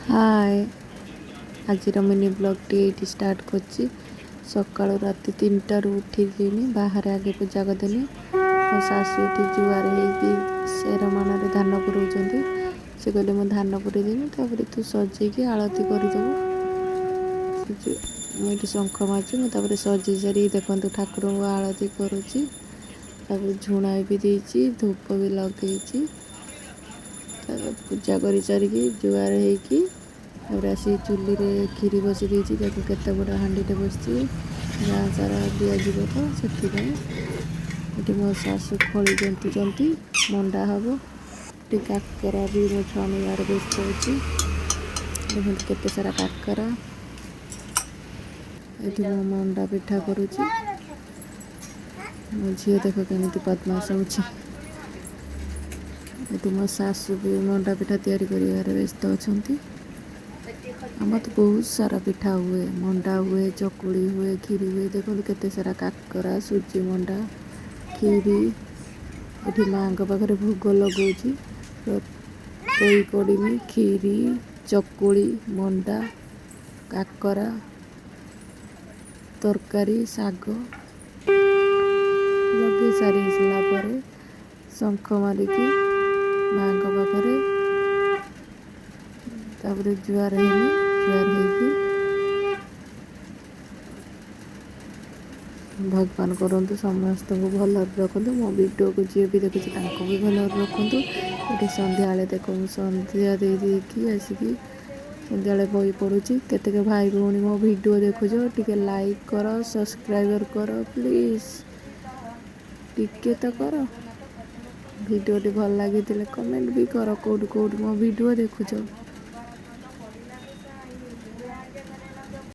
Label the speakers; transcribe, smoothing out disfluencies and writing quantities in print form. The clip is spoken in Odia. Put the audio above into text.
Speaker 1: ହାଏ, ଆଜିର ମିନି ବ୍ଲଗ୍ଟି ଏଇଠି ଷ୍ଟାର୍ଟ କରୁଛି। ସକାଳୁ ରାତି 3ଟାରୁ ଉଠିକିନି ବାହାରେ ଆଗେ ପୂଜା କରିଦେଲି। ମୋ ଶାଶୁ ଏଠି ଜୁଆର ହେଇକି ସେରମାଣରେ ଧାନ ପୁରଉଛନ୍ତି। ସେ କହିଲେ, ମୁଁ ଧାନ ପୁରେଇ ଦେବି, ତାପରେ ତୁ ସଜେଇକି ଆଳତି କରିଦେବୁ। ମୁଁ ଏଠି ଶଙ୍ଖ ମାରୁଛି। ମୁଁ ତାପରେ ସଜେଇ ସାରିକି, ଦେଖନ୍ତୁ, ଠାକୁରଙ୍କୁ ଆଳତି କରୁଛି। ତାପରେ ଝୁଣା ବି ଦେଇଛି, ଧୂପ ବି ଲଗେଇଛି। ତାପରେ ପୂଜା କରିସାରିକି, ଜୁଆର ହେଇକି, ତାପରେ ଆସିକି ଚୁଲିରେ କ୍ଷୀରି ବସେଇ ଦେଇଛି। ଦେଖ, କେତେ ବଡ଼ ହାଣ୍ଡିଟେ ବସିଛି। ଗାଁ ସାରା ଦିଆଯିବ ତ ସେଥିପାଇଁ। ଏଠି ମୋ ଶାଶୁ ଖଳି ଜନ୍ତୁଛନ୍ତି, ମଣ୍ଡା ହବ। ଏଠି କାକରା ବି ମୋ ଛାଣିବାରେ ବ୍ୟସ୍ତ ଅଛି। ଦେଖନ୍ତୁ, କେତେ ସାରା କାକରା। ଏଠି ମୁଁ ମଣ୍ଡା ପିଠା କରୁଛି। ମୋ ଝିଅ ଦେଖ କେମିତି ବଦମାସ ହେଉଛି। ଏଠି ମୋ ଶାଶୁ ବି ମଣ୍ଡା ପିଠା ତିଆରି କରିବାରେ ବ୍ୟସ୍ତ ଅଛନ୍ତି। ଆମର ତ ବହୁତ ସାରା ପିଠା ହୁଏ। ମଣ୍ଡା ହୁଏ, ଚକୁଳି ହୁଏ, କ୍ଷୀରି ହୁଏ। ଦେଖନ୍ତୁ, କେତେ ସାରା କାକରା, ସୁଜି ମଣ୍ଡା, କ୍ଷୀରି। ଏଠି ମାଆଙ୍କ ପାଖରେ ଭୋଗ ଲଗାଉଛି। ପୋଇ କଡ଼ିମି, କ୍ଷୀରି, ଚକୁଳି, ମଣ୍ଡା, କାକରା, ତରକାରୀ, ଶାଗ ଲଗେଇ ସାରିଲା ପରେ ଶଙ୍ଖ ମାରିକି ମାଆଙ୍କ ପାଖରେ ତାପରେ ଜୁହାର ହେଲି। ଜୁହାର ହେଇକି ଭଗବାନ କରନ୍ତୁ ସମସ୍ତଙ୍କୁ ଭଲରେ ରଖନ୍ତୁ। ମୋ ଭିଡ଼ିଓକୁ ଯିଏ ବି ଦେଖୁଛି, ତାଙ୍କୁ ବି ଭଲରେ ରଖନ୍ତୁ। ଏଠି ସନ୍ଧ୍ୟାବେଳେ ଦେଖ, ମୁଁ ସନ୍ଧ୍ୟା ଦେଇ ଦେଇକି ଆସିକି ସନ୍ଧ୍ୟାବେଳେ ବହି ପଢ଼ୁଛି। କେତେକ ଭାଇ ଭଉଣୀ ମୋ ଭିଡ଼ିଓ ଦେଖୁଛ, ଟିକେ ଲାଇକ୍ କର, ସବସ୍କ୍ରାଇବର୍ କର, ପ୍ଲିଜ୍ ଟିକେ ତ କର। ଭିଡ଼ିଓଟି ଭଲ ଲାଗିଥିଲେ କମେଣ୍ଟ ବି କର, କେଉଁଠୁ କେଉଁଠୁ ମୋ ଭିଡ଼ିଓ ଦେଖୁଛ।